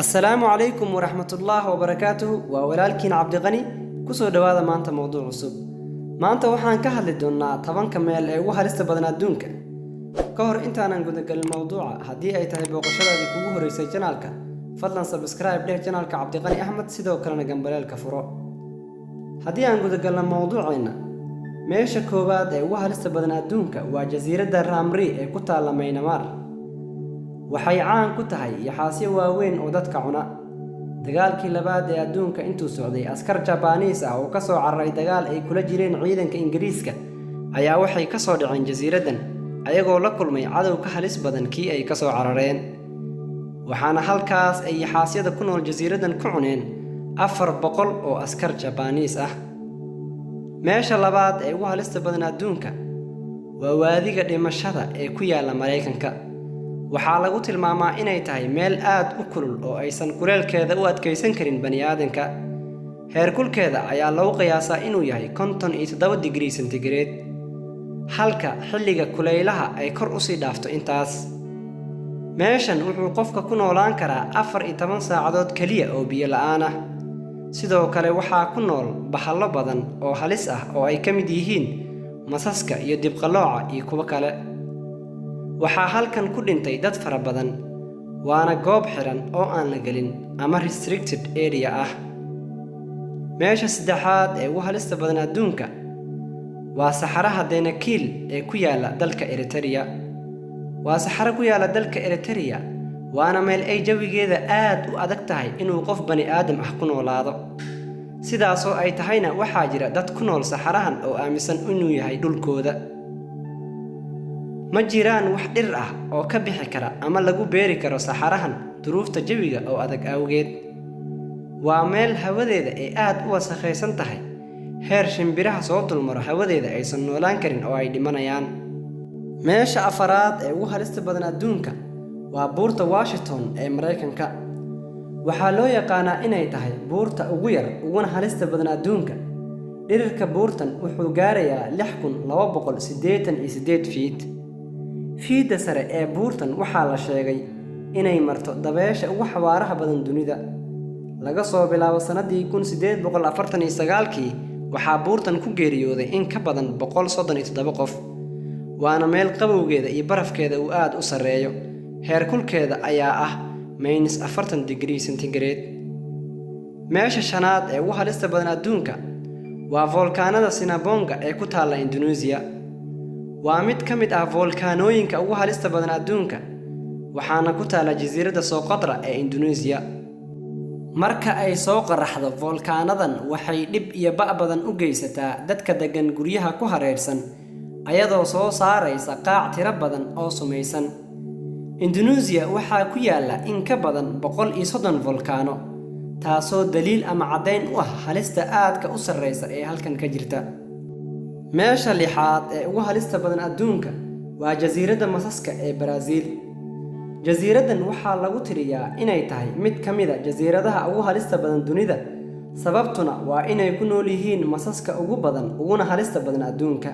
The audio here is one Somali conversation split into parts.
Assalaamu calaykum waraxmatullaah wabarakaatuhu. Waa walaalkiin Cabdiqani. Kusoo dhowaada maanta mowduuc cusub. Maanta waxaan ka hadli doonnaa 10-ka meel ee ugu halista badan adduunka. Ka hor intaanan gudagelin mowduuca, haddii ay tahay booqashadaadii kugu horreysay channelka, fadlan subscribe dheh channelka Cabdiqani Axmed, sidoo kalena gambaleelka furo. Haddii aan gudagalno mowduuceenna, meesha koowaad ee ugu halista badan adduunka waa jasiiradda Ramri ee ku taalla Maynamar. Waxay caan ku tahay yaxaasyo waaweyn oo dadka cuna. Dagaalkii labaad ee adduunka intuu socday, askar Jabaniis ah oo ka soo cararay dagaal ay kula jireen ciidanka Ingiriiska ayaa waxay ka soo dhaceen jasiiraddan, ayagoo la kulmay cadow ka halis badan kii ay ka soo carareen. Waxaana halkaas ay yaxaasyada ku nool jasiiraddan ku cuneen 400 oo askar Jabaniis ah. Meesha labaad ee ugu halista badan adduunka waa waadiga dhimashada ee ku yaalla Maraykanka. Waxaa lagu tilmaamaa inay tahay meel aad u kulul oo aysan kuleelkeeda u adkaysan karin bani'aadanka. Heerkulkeeda ayaa lagu qiyaasaa inuu yahay 57 digrii centigrade, halka xilliga kulaylaha ay kor usii dhaafto intaas. Meeshan wuxuu qofka ku noolaan karaa 14 saacadood keliya oo biyo la'aan ah. Sidoo kale waxaa ku nool bahallo badan oo halis ah oo ay ka mid yihiin masaska iyo dibqalooca iyo kuwo kale. Waxaa halkan ku dhintay dad fara badan, waana goob xiran oo aan la gelin ama restricted area ah. Meesha saddexaad ee ugu halista badan adduunka waa saxaraha Denakiil ee ku yaalla dalka Eritrea. Waa saxaro ku yaalla dalka Eritrea, waana meel ay jawigeeda aad u adag tahay inuu qof bani aadam ah ku noolaado. Sidaasoo ay tahayna, waxaa jira dad ku nool saxarahan oo aaminsan inuu yahay dhulkooda. Ma jiraan wax dhir ah oo ka bixi kara ama lagu beeri karo saxarahan duruufta jawiga oo adag awgeed. Waa meel hawadeeda ay aad u wasakhaysan tahay, heer shimbiraha soo dulmaro hawadeeda aysan noolaan karin oo ay dhimanayaan. Meesha afaraad ee ugu halista badan adduunka waa buurta Washington ee Maraykanka. Waxaa loo yaqaanaa inay tahay buurta ugu yar uguna halista badan adduunka. Dhererka buurtan wuxuu gaarayaa 6288 feet. Fiidda sare ee buurtan waxaa la sheegay inay marto dabeesha ugu xawaaraha badan dunida. Laga soo bilaabo sannadii 1849-kii, waxaa buurtan ku geeriyooday in ka badan 137 qof. Waana meel qabowgeeda iyo barafkeeda uu aad u sarreeyo. Heerkulkeeda ayaa ah -40 degree centigrade. Meesha shanaad ee ugu halista badan adduunka waa foolkaanada Sinabonga ee ku taalla Indonesia. Waa mid ka mid ah foolkaanooyinka ugu halista badan adduunka, waxaana ku taalla jasiiradda Socotra ee Indonesia. Marka ay soo qaraxdo foolkaanadan, waxay dhib iyo ba' badan u geysataa dadka deggan guryaha ku hareersan, ayadoo soo saaraysa qaac tiro badan oo sumaysan. Indonesia waxaa ku yaalla in ka badan 130 foolkaano, taasoo daliil ama caddayn u ah halista aadka u sarreysa ee halkan ka jirta. Meesha lixaad ee ugu halista badan adduunka waa jasiiradda masaska ee Brazil. Jasiiraddan waxaa lagu tiriyaa inay tahay mid ka mid ah jasiiradaha ugu halista badan dunida, sababtuna waa inay ku nool yihiin masaska ugu badan uguna halista badan adduunka.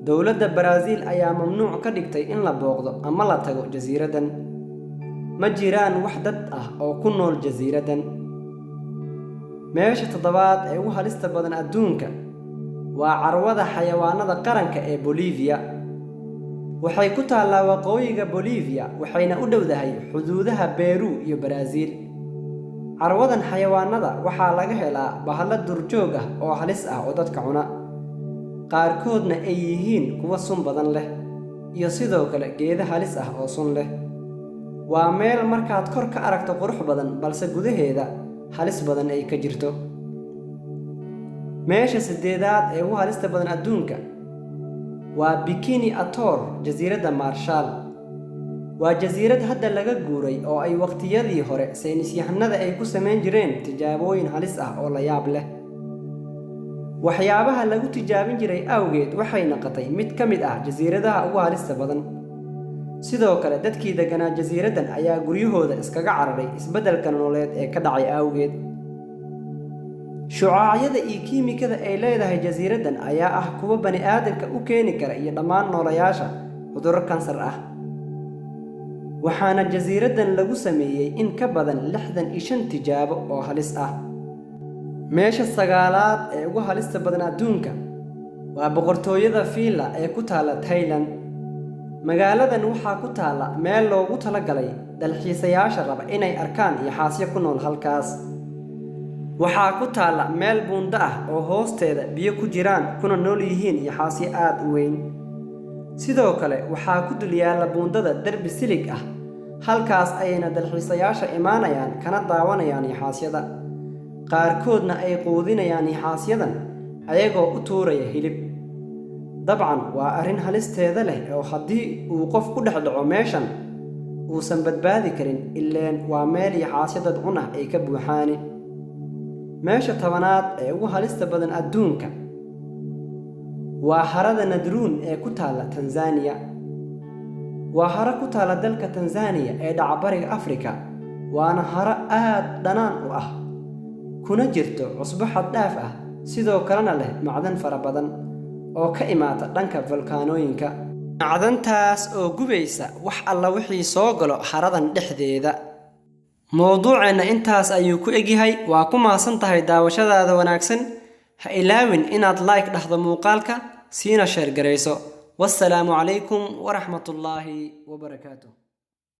Dowladda Brazil ayaa mamnuuc ka dhigtay in la booqdo ama la tago jasiiraddan. Ma jiraan wax dad ah oo ku nool jasiiraddan. Meesha toddobaad ee ugu halista badan adduunka waa carwada xayawaanada qaranka ee Bolivia. Waxay ku taallaa waqooyiga Bolivia, waxayna u dhowdahay xuduudaha Peru iyo Brazil. Carwadan xayawaanada waxaa laga helaa bahalo duurjoog ah oo halis ah oo dadka cuna, qaarkoodna ay yihiin kuwo sun badan leh, iyo sidoo kale geedo halis ah oo sun leh. Waa meel markaad kor ka aragto qurux badan, balse gudaheeda halis badan ay ka jirto. Meesha sideedaad ee ugu halista badan adduunka waa Bikini Atoll, jasiiradda Marshall. Waa jasiirad hadda laga guuray oo ay waqtiyadii hore saynisyahanada ay ku samayn jireen tijaabooyin halis ah oo la yaab leh. Waxyaabaha lagu tijaabin jiray awgeed, waxay noqotay mid ka mid ah jasiiradaha ugu halista badan. Sidoo kale dadkii deganaa jasiiraddan ayaa guryahooda iskaga cararay isbeddelka nololeed ee ka dhacay awgeed. Shucaacyada iyo kiimikada ay leedahay jasiiraddan ayaa ah kuwo bani aadamka u keeni kara iyo dhammaan noolayaasha cudurro kansar ah. Waxaana jasiiraddan lagu sameeyey in ka badan 65 tijaabo oo halis ah. Meesha sagaalaad ee ugu halista badan adduunka waa boqortooyada Villa ee ku taalla Thailand. Magaaladan waxaa ku taalla meel loogu talagalay dalxiisayaasha raba inay arkaan yaxaasyo ku nool halkaas. Waxaa ku taalla meel buundo ah oo hoosteeda biyo ku jiraan, kuna nool yihiin yaxaasyo aad u weyn. Sidoo kale waxaa ku dul yaalla buundada derbi silig ah. Halkaas ayayna dalxiisayaasha imaanayaan kana daawanayaan yaxaasyada, qaarkoodna ay quudinayaan yaxaasyadan ayagoo u tuuraya hilib. Dabcan waa arrin halisteeda leh oo haddii uu qof ku dhex dhaco meeshan uusan badbaadi karin, ileen waa meel yaxaasyo dad cun ah ay ka buuxaani. Meesha 10aad ee ugu halista badan adduunka waa harada Nadruun ee ku taalla Tanzania. Waa haro ku taalla dalka Tanzania ee dhaca bariga Afrika, waana haro aad dhanaan u ah, kuna jirto cusbo xad dhaaf ah, sidoo kalena leh macdan fara badan oo ka imaata dhanka volkaanooyinka, macdantaas oo gubaysa wax alla wixii soo galo haradan dhexdeeda. Mowduuceenna intaas ayuu ku egyahay. Waa ku mahadsan tahay daawashadaada wanaagsan. Ha ilaawin inaad like dhahdo muuqaalka, siina share garayso. Wassalaamu calaykum waraxmatullaahi wabarakaatuh.